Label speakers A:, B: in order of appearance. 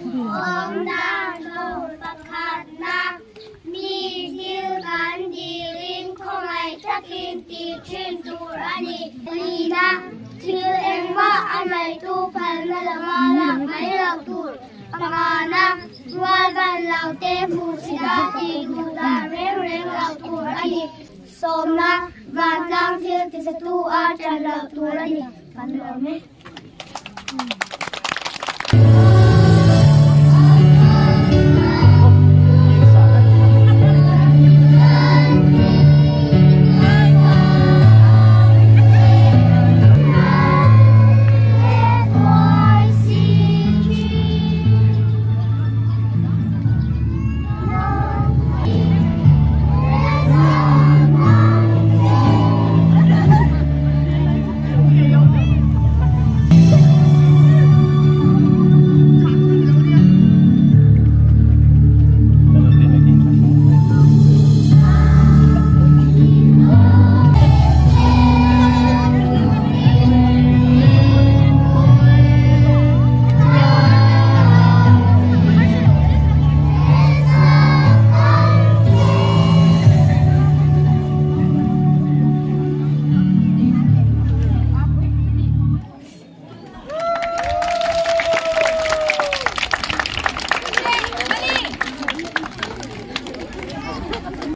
A: Awmdan tur pakhatna, Mi thil kan dilin khawngaih takin ti thin tur a ni. Lina, Thil engmah a neitu phalna lama lak mai loh tur. Pangana, Rual ban lo te hmuh sita tih duh dan reng reng loh tur a ni. Sawmna, Vantlang thil tisatu a ṭan loh tur a ni. Kan lawm e.